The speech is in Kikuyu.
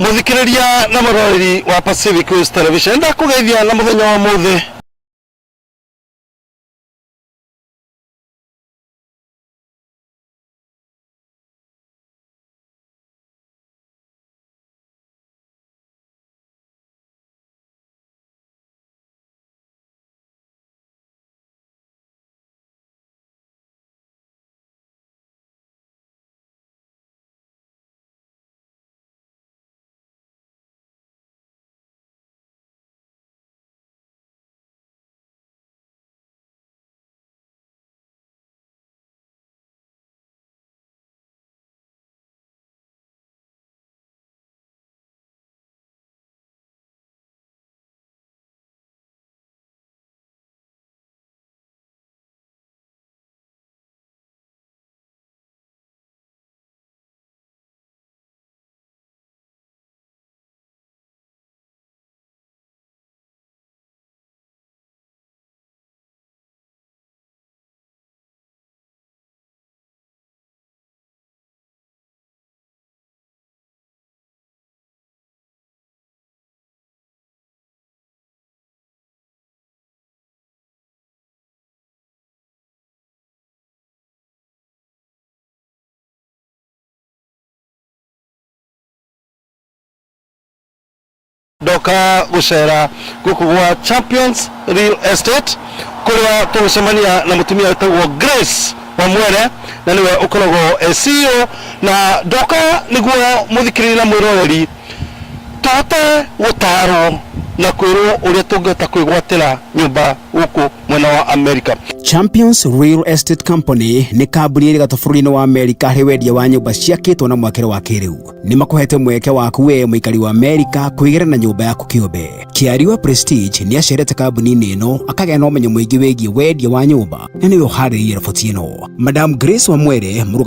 Muthikiriria na muroreri wa Pacific Coast Television, ndakugeithia na muthenya wa muthi. Ndoka gucera guku gwa Champions Real Estate, kuria tugucemania na mutumia witagwo Grace Wamwere, na niwe ukoragwo e CEO. Na ndoka niguo muthikiriria na mwiroreri tuhote gutarwo na kwirwo uria tungihota kwigwatira nyumba guku mwena wa America. Champions Real Estate Company nĩ kambuni ĩrĩ gatũ bũrũri-inĩ wa Amerika harĩ wendia wa nyũmba ciakĩtwo na mwakĩre wa kĩrĩu. Nĩ makũhete mweke waku we mũikari wa Amerika kwĩgĩra na nyũmba yaku kĩũmbe. Kĩariwa Prestige nĩ acerete kambuni-inĩ ĩno akagĩa na ũmenyo mũingĩ wĩgiĩ wendia wa nyũmba, na nĩwe ũharĩrĩirie riboti ĩno. Madam Grace Wamwere, mũrũgamĩrĩri